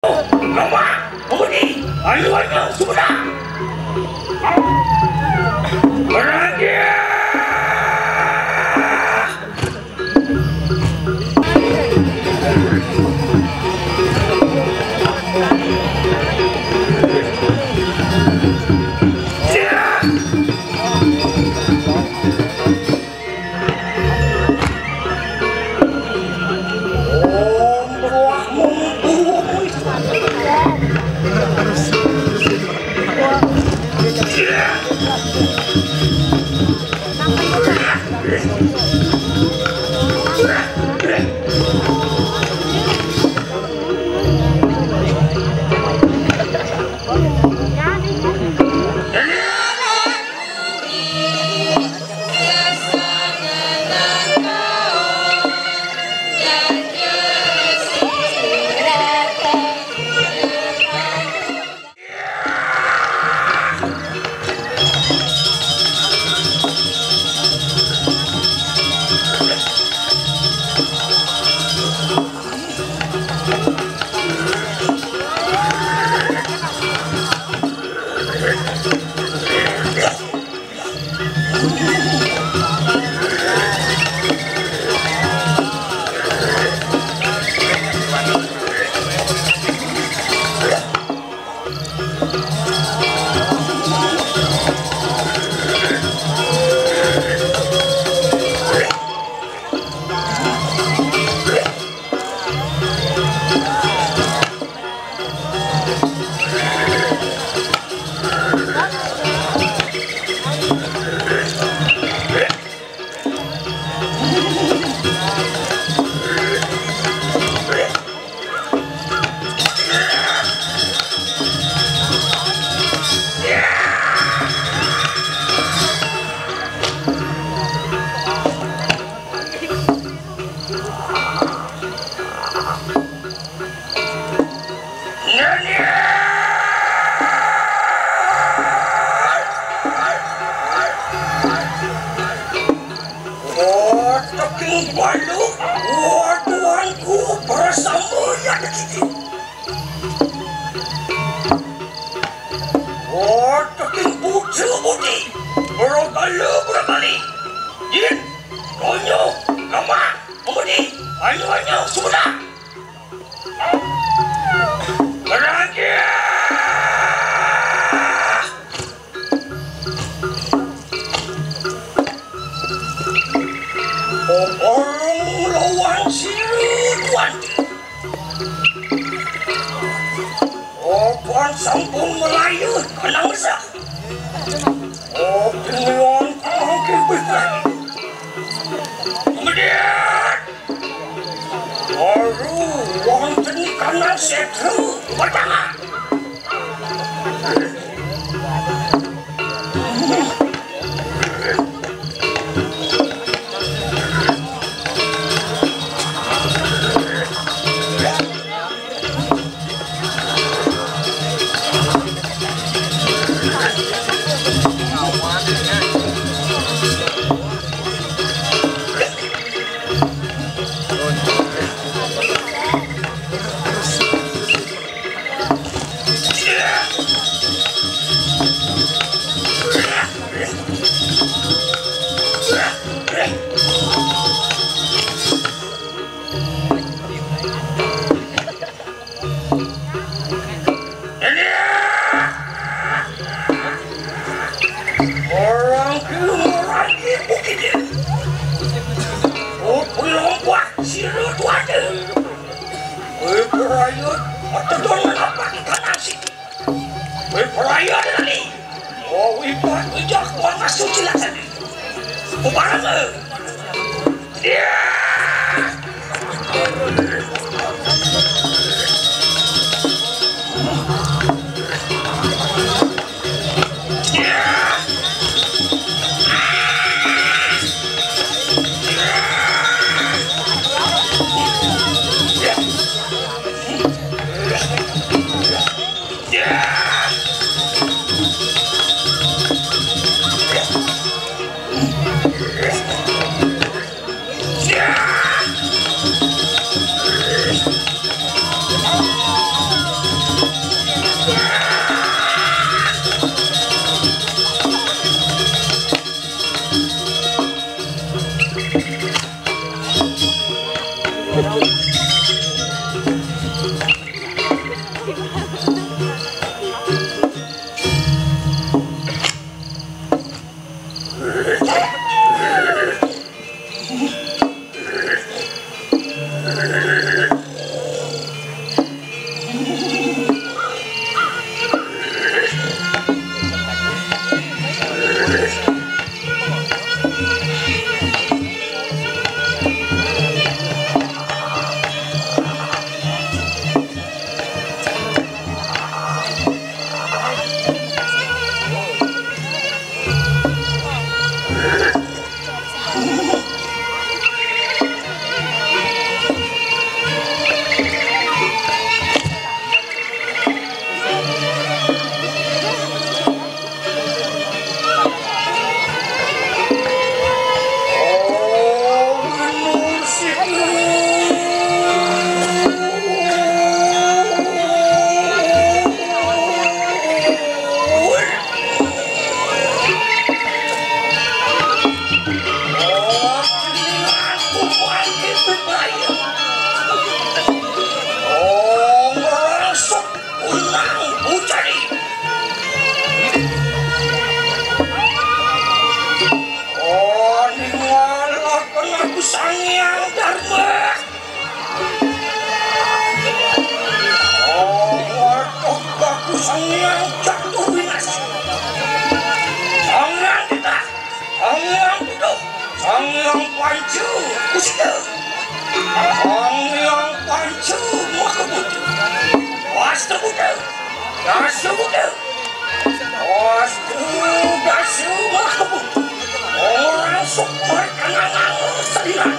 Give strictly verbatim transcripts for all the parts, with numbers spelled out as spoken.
Mama, Budi, ayo, ayo, sudah. Berangkat. Wah, taking balu, wah, tuanku, bersama ya begitu. Wah, taking bucu budi, berkala berkali. Yin, konyo, lemah, budi, ayo, ayo, sudah. Kerangkeng! Orang lawan siruan. Opan sampun melayu kanang sah. Opan lawan kangkir besar. Kemudian Baru wonten kana setu batangan. Orang ke orang ke bukit dia. Oh, pelompak sirut wadah. Eh, perayot, atau tuan apa kita nasi? Eh, perayot tadi. Oh, ibat, ijak, wang asuh silakan. Kubarang, eh. Oh, ningalakon aku Sang Hyang Dharma. Oh, waduh, aku Sang Hyang jatuh winas. Sang Hyang Dharma. Sang Hyang Buddha, Sang Hyang Panca Kusuma, Sang Hyang Panca Maha Buddha, Wasta Buddha, Dasa Buddha, Wasta Dasa Maha Buddha, orang sok mereka ngangang sediran.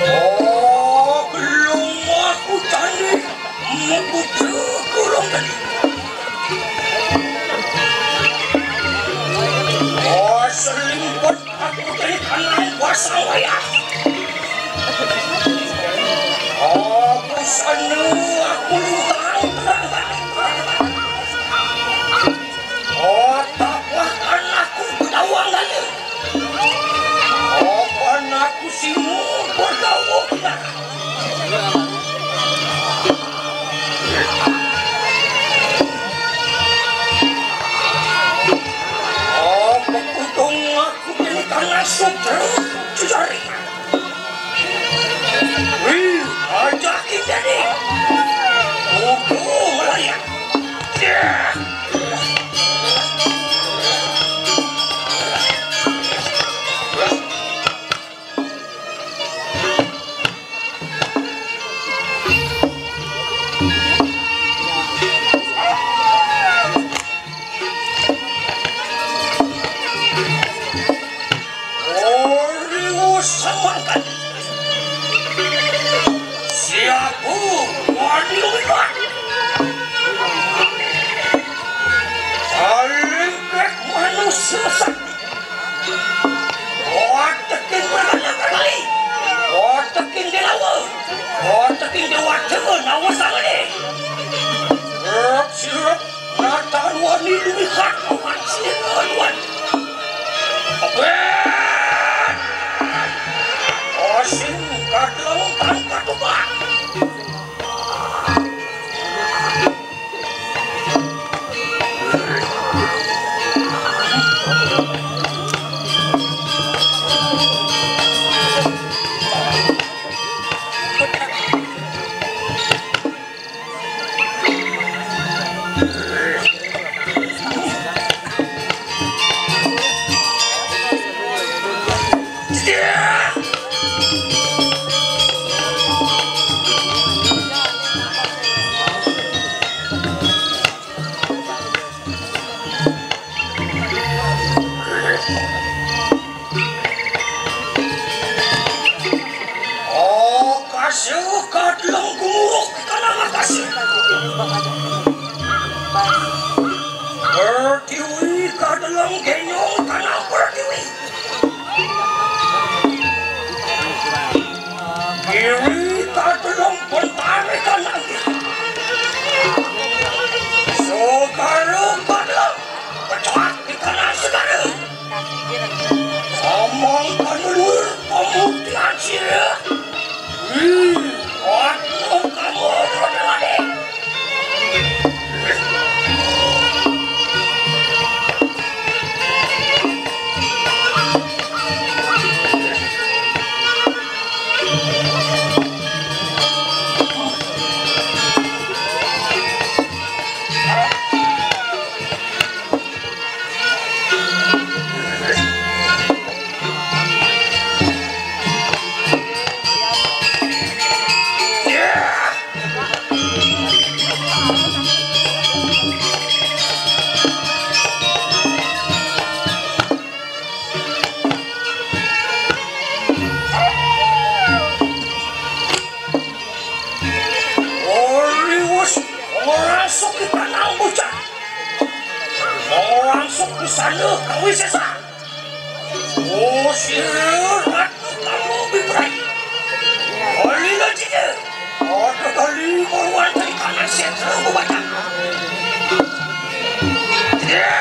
Oh, gelung aku candi, mekutu kulung tadi. Oh, selimpet aku dari kanang basang wayah. Oh, busana aku luhang. Oh, taklahkan aku bedawang daya. Oh, pan aku simu bergawa benar. Oh, pekudung aku kini karena sutra jejari. Wih, aja kita nih. Kudu melayang. Ya. Oriwo samangkat. Siapu wani liwat. Saling pek manusia sakti. Wateking berkali-kali. Wateking dinawa. Wateking dewata nawa sangene. Sirep, sirep. Natan wani lumihat awan sira luan. Abet! Osing kadlong tangkat ubah. Tiwi ka deleng Genyong Tanang Pertiwi. Kiri ka deleng Bentari Tanang. Segara ka deleng Pecak di Tanang Segara. Amang ka nelur pemutihan sira. Hmm, aduh, kamu, aduh, aduh, aduh. Ori wis ora sok dipanang bocah. Ora sok disana kawisésan. Oh, sira ratu kamu bibrai. Oli lo jige. Oto kali korwan dari kanan setra bocah. Ya.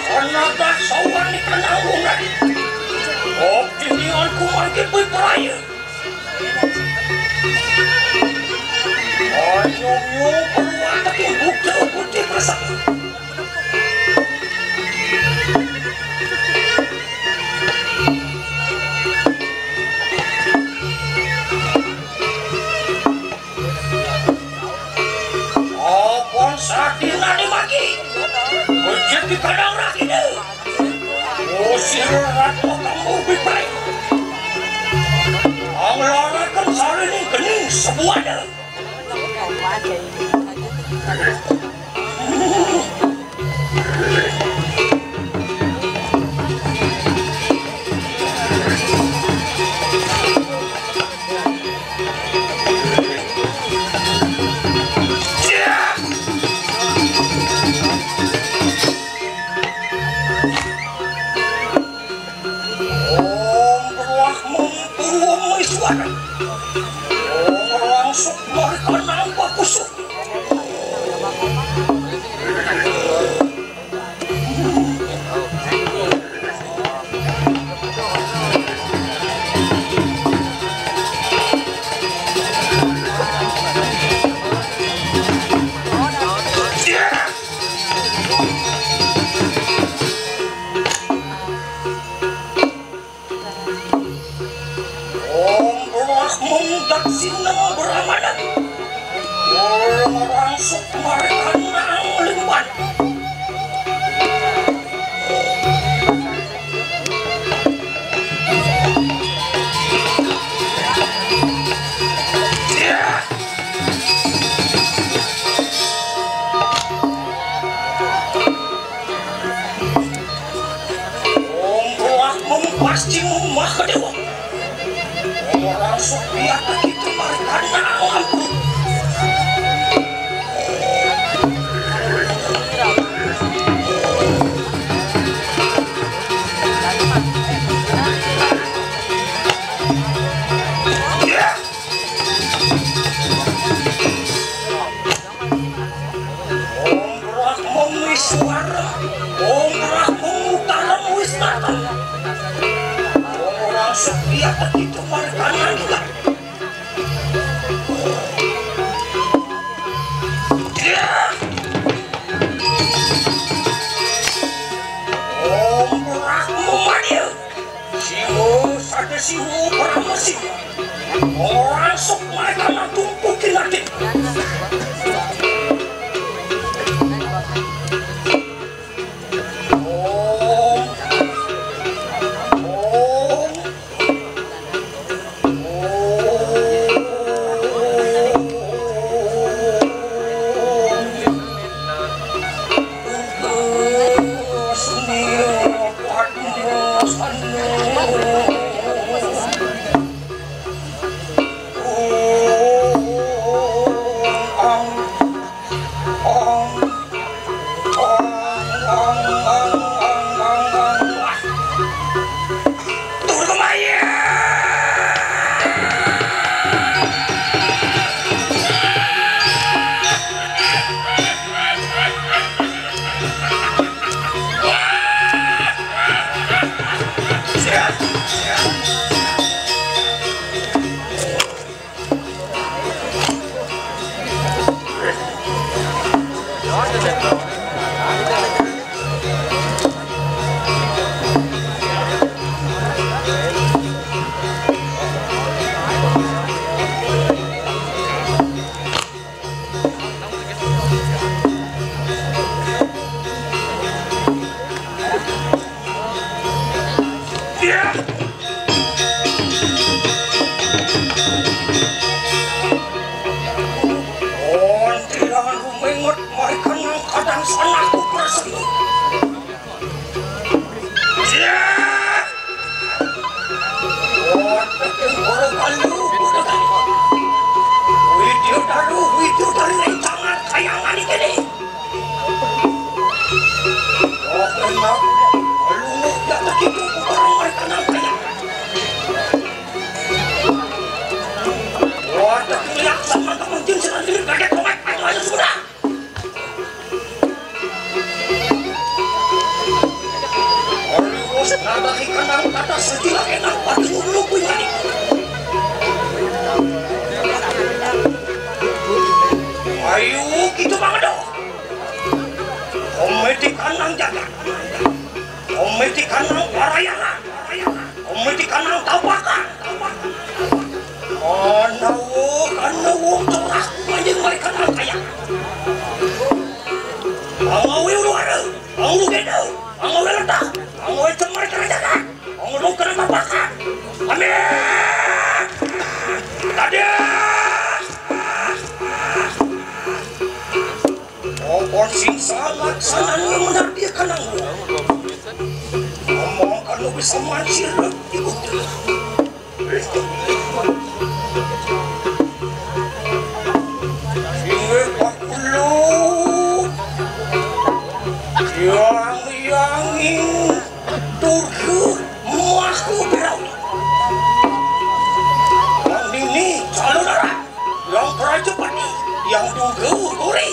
Ternyata sawan di kanangunan. Optinian ku mangke kuwi peraya. Anyong-nyong perlu ateking bukti putih persak. Apa sadinane maki? Bejek di kandang rakine. Usir ratu kamu bipre. Anglaraken sarining geni sebuane. Om Brahmum Purwam Iswara. Om Rangsuk Markanang Bakusuk. Om Brahmum Daksina Brahmana. Om Rangsuk Markanang Limpan. Om Brahmum Pascimum Mahadewa. Om Rangsuk Piata Kita Markanang Ampun. Om Brahmam Iswara, Om Brahmam Utaram Wisnata, Om Orang Setia Petito Markananda. Om Brahmam Mania. Siwa sada siwa pramasi. Ora sok mereka tumpukin ati. Om. Om. Om. Ontilangan rumenget, mari kenang kadang sanaku perseni. Wah, balu. Widya Daru, Widya Daru, rencangan kayangan iki. Oh, enak. Lu nggak begitu, orang mereka nang kaya. Wah, tapi lihat sama temen jin, selalu diri kaget, omek, ayo, ayo, sudah. Arius, nadahi kenang kata sejilah enak, pati ngulu kuingani. Ayo, gitu banget dong. Komedi kanang jagat. Komedi kanang parayangan. Komedi kanang tapakan. Mana wo, mana wo, corak. Anjing, mereka kanang kaya. Angawi uru ada. Angawi gede. Angawi letak. Angawi cemar kena jagat. Angawi kena tapakan. Amin. Tadi. Apa sing salah, salahnya mengerti kanang. Ngomong kalau bisa mancir, ikut. Inggih Pak Kulo. Yang yanging turku maku berau. Yang ini calon arah. Yang Prajapati, yang tunggu uri.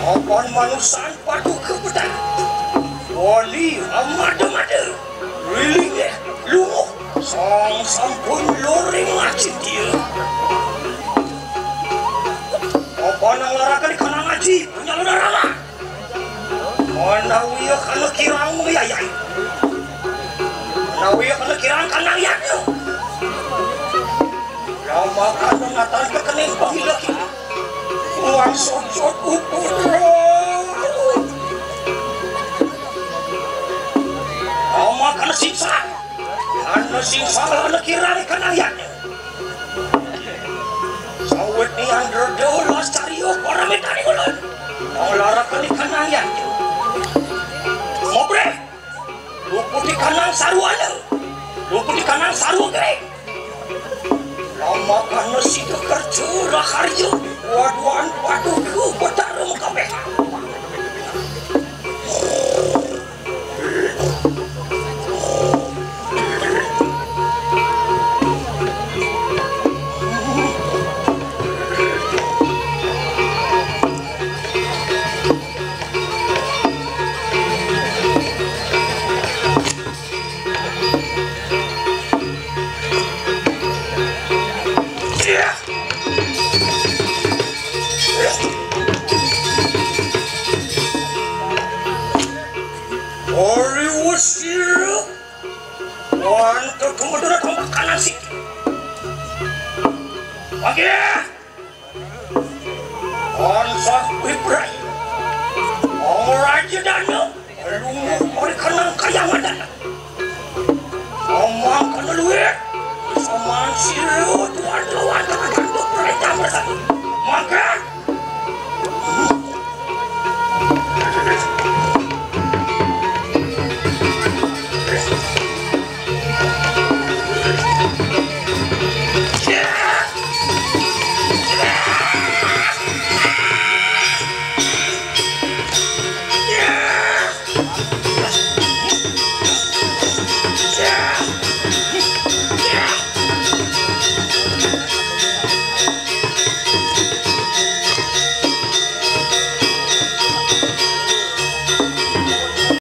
Apan manusan paduka petara. Wali amada-mada. Wilinggih lumuh. Sang sampun luring ngajin dia. Apan nang larakan di kanang ngaji, punya lu darah. Menawi kana kirang meyayai. Menawi kana kirang kanang yadnya. Lama kana natan kekening pengilek. Wan sojot upur. Lama kana siksa. Kana siksa kana kirang kanang yadnya. Sawit nian reda las cariyo para metani ulun. Manglarakani kanang yadnya. Mobreh. Luputi kanang sarwana. Luputi kanang sarwa gering. Lama kana sida kerja raharja. Waduan paduka betara mengkabeh. Ari wesira. Wan, tuh, tunggu dulu, tunggu makanan sih. Oke. Wan, sang Ibrahim. Ong Raja Dana. Lungguh, ori kenang kayangan Dana. Omang kena duit. Saman siru, tuan, tuan, teman, tuan, tuan, tuan, tuan, tuan, tuan, tuan,